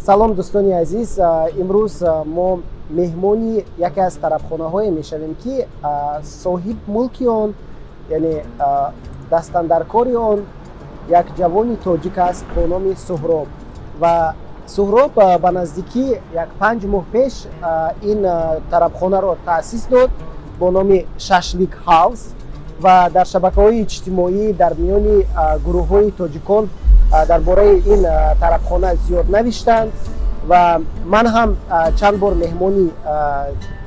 Салом, дӯстони азиз. Имрӯз мо меҳмони яке аз тарабхонаҳое мешавем, ки соҳиб мулки он, яъне дастандаркори он, як ҷавони тоҷик аст бо номи Суҳроб. Ва Суҳроб ба наздикӣ як 5 моҳ пеш ин тарабхонаро таъсис дод бо номи Шашлик Ҳаус. Ва дар шабакаҳои иҷтимоӣ, дар миёни гурӯҳҳои тоҷикон дар бораи ин тарабхона зиёд навиштанд. Ва ман ҳам чанд бор меҳмони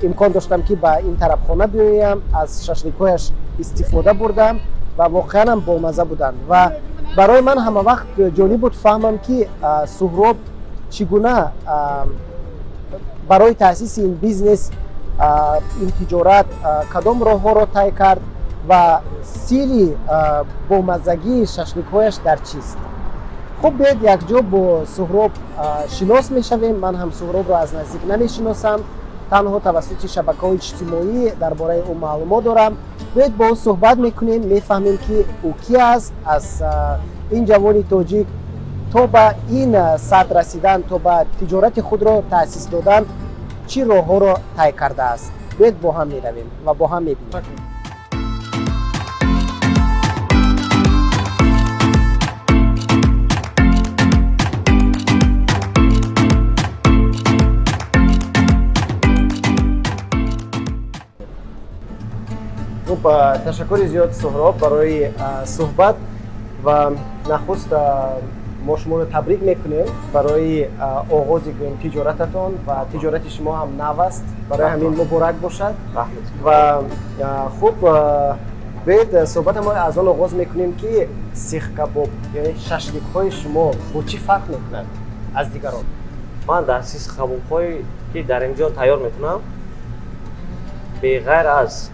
имкон доштам, ки ба ин тарабхона биёям, аз шашликҳояш истифода бурдам ва воқеан ҳам бомазза буданд. Ва барои ман ҳама вақт ҷолиб буд фаҳмам, ки Суҳроб чӣ гуна барои таъсиси ин бизнес, ин тиҷорат кадом роҳҳоро тай кард ва сирри бомаззагии шашликҳояш дар чист. Хуб, биёед, якҷо бо Суҳроб шинос мешавем. Ман ҳам Суҳробро аз наздик намешиносам, танҳо тавассути шабакаҳои иҷтимоӣ дар бораи ӯ маълумот дорам. Биёед, бо ӯ суҳбат мекунем, мефаҳмем, ки ӯ ки аст, аз ин ҷавони тоҷик то ба ин сатҳ расидан, то ба тиҷорати худро таъсис додан чӣ роҳҳоро тай кардааст. Биёед, бо ҳам меравем ва бо ҳам мебинем. Хуб, ташаккури зиёд, Суҳроб, барои суҳбат. Ва нахуст мо шуморо табрик мекунем барои оғози, гӯем, тиҷорататон. Ва тиҷорати шумо ҳам нав аст, барои ҳамин муборак бошад. Ва хуб, биёед, суҳбатамо аз он оғоз мекунем, ки сихкабоб, яъне шашликҳои шумо бо чӣ фарқ мекунад аз дигарон? Ман дар сихкабобҳое, ки дар ин ҷо тайёр мекунам, беғайр аз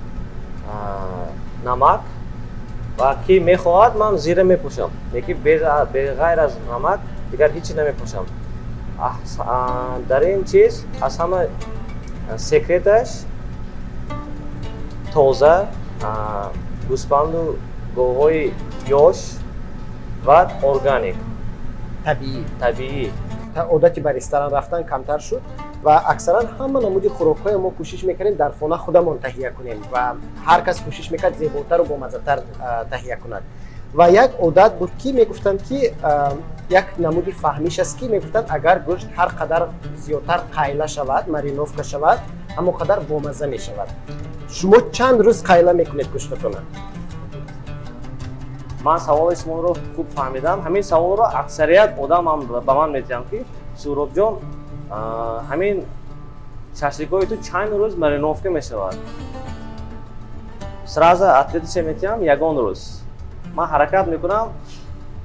намак ва ки мехоҳад, ман зира мепошам, лекин беғайр аз намак дигар ҳечи намепошам. Дар ин чиз аз ҳама секреташ тоза гӯспанду говҳои ёш ва органик. Табиӣ. Табиӣ. Одати ба ресторан рафтан камтар шуд ва аксаран ҳама намуди хӯрокҳое мо кӯшиш мекардем дар хона худамон таҳия кунем ва ҳар кас кӯшиш мекард зеботару бомаззатар таҳия кунад. Ва як одат буд, ки мегуфтанд, ки як намуди фаҳмиш аст, ки мегуфтанд, агар гӯшт ҳар қадар зиёдтар қайла шавад, мариновка шавад, ҳамон қадар бомазза мешавад. Шумо чанд рӯз қайла мекунед гӯштатона? Ман саволи шуморо хуб фаҳмидам. Ҳамин саволро аксарият одам ҳам ба ман медиҳанд, ки Суҳробҷон, ҳамин шашликҳои ту чанд рӯз мариновка мешавад? Сразу ответиша метиҳам: ягон рӯз. Ман ҳаракат мекунам,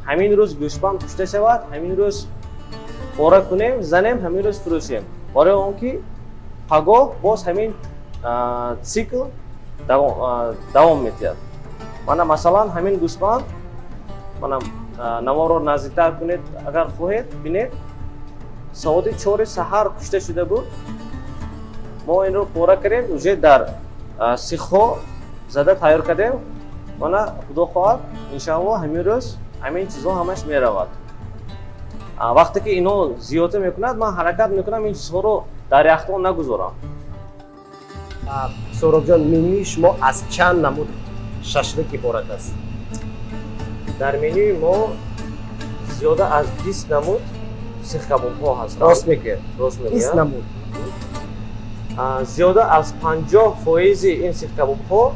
ҳамин рӯз гӯшбанд кушта шавад, ҳамин рӯз пора кунем, занем, ҳамин рӯз фурӯшем, барои он ки пагоҳ боз ҳамин цикл давом метиҳад. Мана, масалан, ҳамин гӯсфанд, мана, наворро наздиктар кунед, агар хоҳед, бинед, соати 4 саҳар кушта шуда буд. Мо инро пора кардем, уже дар сихҳо зада тайёр кардем. Мана, худо хоҳад, иншаалло, ҳамин рӯз ҳамин чизҳо ҳамаш меравад. Вақте ки ино зиёда мекунад, ман ҳаракат мекунам, ин чизҳоро дар яхдон нагузорам. Суҳробҷон, менюи шумо аз чанд намуд шашлик иборат аст? Дар менюи мо зиёда аз 20 намуд сихкабобҳо ҳастанд. Рост мегӯяд? Рост. 20 мегӯям. Намуд. Зиёда аз 50 фоизи ин сихкабобҳо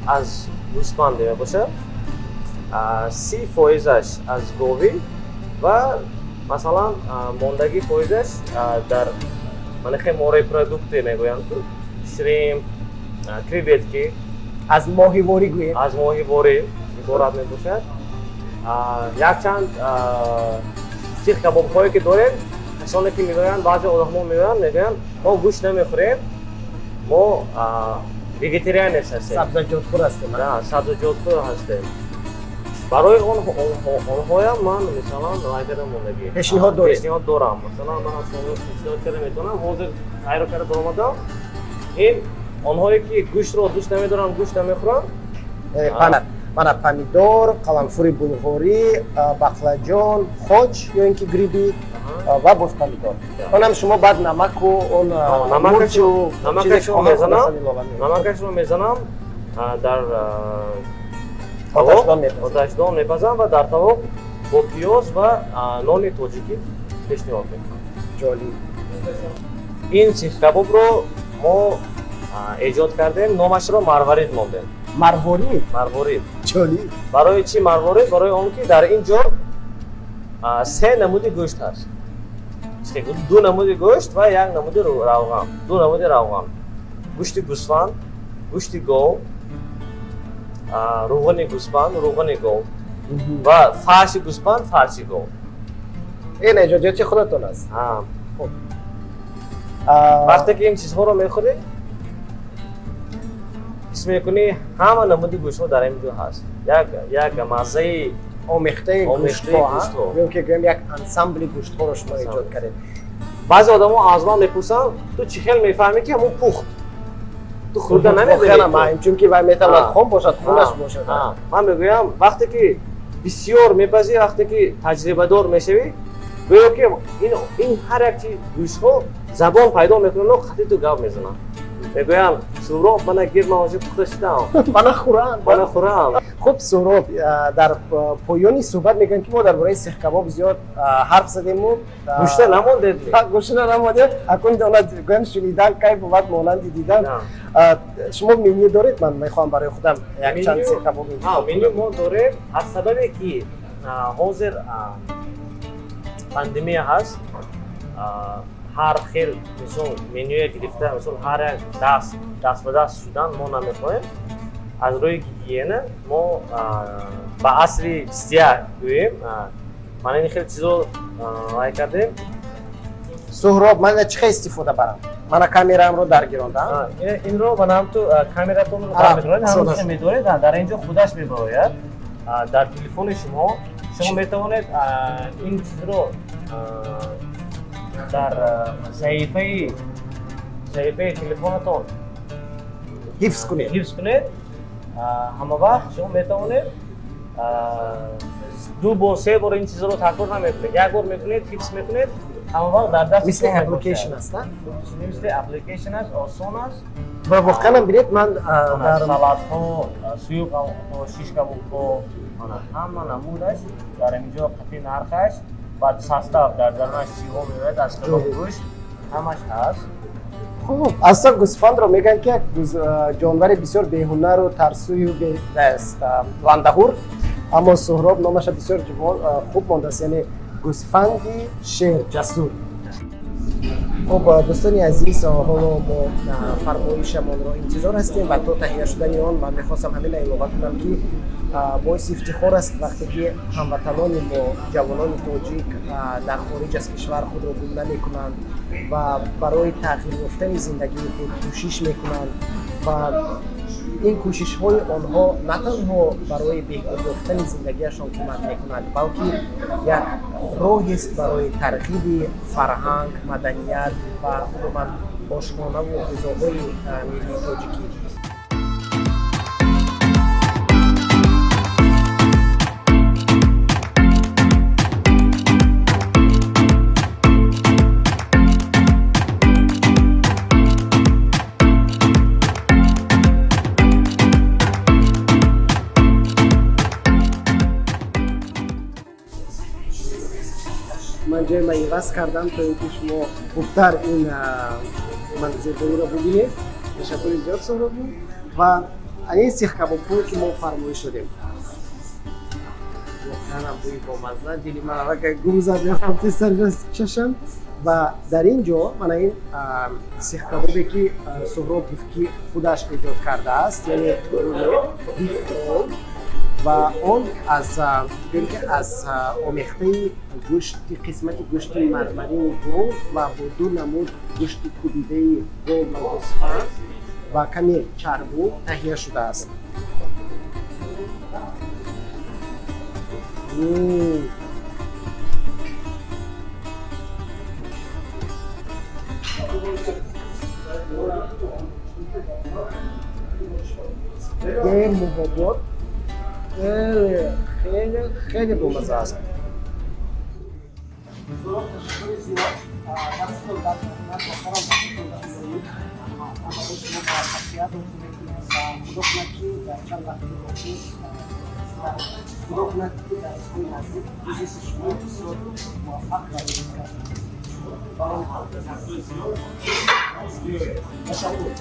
аз гӯсфанде мебошад, 30 фоизаш аз говӣ ва, масалан, мондагӣ фоизаш дар манахе морепродукты мегӯянд ку, шримп, креветки. Аз моҳиворӣ гӯем. Аз моҳиворӣ иборат мебошад. Якчанд сихкабобҳое ки дорем, касоне ки мегӯянд, баъзе одамҳо мегӯянд, мо гӯшт намехӯрем, мо вегетарианец ҳастем. Сабзаҷотхӯр ҳастем. Да, сабзаҷотхӯр ҳастем. Барои онҳоям ман, мисалан, вай карда мондагӣ. Пешниҳод доред? Пешниҳод дорам. Масалан, ман шуморо пешниҳод карда метавонам, ҳозир тайёр карда баромадам. Ин онҳое ки гӯштро дӯст намедоранд, гӯшт намехӯранд. Пана. Мана помидор, қаламфури булғорӣ, бақлаҷон, хоч ё ин ки гриби ва боз помидор. Онам шумо баъд намаку он мурчу намакашро мезанам дар оташдон мепазам ва дар тавоқ бо пиёз ва нони тоҷикӣ пешниҳод мекунам. Ҷолиб. Ин сихкабобро мо эҷод кардем, номашро марварид мондем. Марворид? Марворид. Ҷолиб. Барои чӣ марворид? Барои он ки дар ин ҷо се намуди гӯшт ҳаст. Ду намуди гӯшт ва як намуди равған. Ду намуди равған. Гӯшти гӯсфанд, гӯшти гов, рӯғани гӯсфанд, рӯғани гов ва фарши гӯсфанд, фарши гов. Ин эҷодиёти худатон аст? Хуб. Вақте ки ин чизҳоро мехӯрӣ, ҳис мекунӣ ҳама намуди гӯштҳо дар ин ҷо ҳаст. Як маззаи омехтаи гӯштҳо, ё ки гӯем як ансамбли гӯштҳоро шумо эҷод кардед. Баъзе одамо аз ман мепурсанд, ту чӣ хел мефаҳмӣ ки ҳамон пухт? Ту хӯрда намедонӣ. Чунки вай метавонад хом бошад, хунаш бошад. Ман мегӯям, вақте ки бисёр мепазӣ, вақте ки таҷрибадор мешавӣ, гӯё ки ин ҳар як чи гӯштҳо забон пайдо мекунанд, қати ту гап мезананд. Мегӯям, Суҳроб, мана гир, ман ҳозир пухта шудам. Мана хӯрам. Мана хӯрам. Хуб, Суҳроб, дар поёни суҳбат мегӯям ки мо дар бораи сихкабоб зиёд ҳарф задему. Гӯшта намондед? Гӯшта намондем. Акун гӯям шунидан кай бувад монанди дидан. Шумо меню доред? Ман мехоҳам барои худам якчанд сихкабоб интихоб кунам. Меню мо дорем. Аз сабабе ки ҳозир пандемия ҳаст, ҳар хел мисол менюе гирифта, мисол ҳар як даст ба даст шудан мо намехоҳем. Аз рӯи гигиена мо ба асри 21 гӯем, мана ин хел чизо лай кардем. Суҳроб, ман чӣ хел истифода барам? Мана камераамро даргирондам. Инро мана ҳамту камератонро дармегиред, ҳамонча медоред, дар ин ҷо худаш мебарояд. Дар телефони шумо шумо метавонед ин чизро дар саҳифаи телефонатон ҳифз кунед. Ҳифз кунед. Ҳама вақт шумо метавонед ду бор, се бор ин чизро такрор намекунед. Як бор мекунед, ҳифз мекунед, ҳама вақт дар даст. Мисли application аст, на? Мисли application аст, осон аст. Ва воқеан бинед, ман дар салатҳо, суюқ, шишкабобҳо, ҳама намудаш дар ин ҷо қатъи нархаш ва состав дар дарунаш чиҳо меояд, аз кадом гӯшт, ҳамаш ҳаст. Хуб, аслан гӯсфандро мегӯянд ки як ҷонвари бисёр беҳунару тарсую ландаҳур, аммо Суҳроб номаша бисёр хуб мондааст, яъне гӯсфанди шерҷасур. Хуб, дӯстони азиз, ҳоло мо фармоишамонро интизор ҳастем ва то таҳия шудани он ман мехостам ҳамина илова кунам ки боиси ифтихор аст вақте ки ҳамватанони мо, ҷавонони тоҷик дар хориҷ аз кишвар худро гум намекунанд ва барои тағйир ёфтани зиндагии худ кӯшиш мекунанд ва ин кӯшишҳои онҳо на танҳо барои беҳбуд ёфтани зиндагиашон кӯмак мекунад, балки як роҳест барои тарғиби фарҳанг, маданият ва умуман ошхонаву ғизоҳои миллии тоҷикӣ. Ман ҷои ман иваз кардам то ин ки шумо хубтар ин зебоиро бубинед. Ташаккури зиёд, Суҳробҷон. Ва ин сихкабобҳое ки мо фармоиш додем, воқеан бӯи бомазза, дили ман аллакай гум зад, мехоҳам тезтар чашам. Ва дар ин ҷо мана ин сихкабобе ки Суҳроб гуфт ки худаш эҷод кардааст, яъне beef roll, ва он аз омехтаи гӯшти қисмати гӯшти мармарини гов ва бо ду намуд гӯшти кӯбидаи гов ва гӯсфанд ва каме чарбу таҳия шудааст. Бемуҳобот Хеле, хеле, хеле бомаза аст. Ташаккури зиёд. Дастатон дард накунад, охирам вақтатон тӯлонӣ. Барои шумо муваффақият орзу мекунем ва худо кунад, ки дар чанд вақти охир, худо кунад, ки дар рӯзҳои наздик бизнеси шумо бисёр муваффақ ва рушд кард. Ташаккур.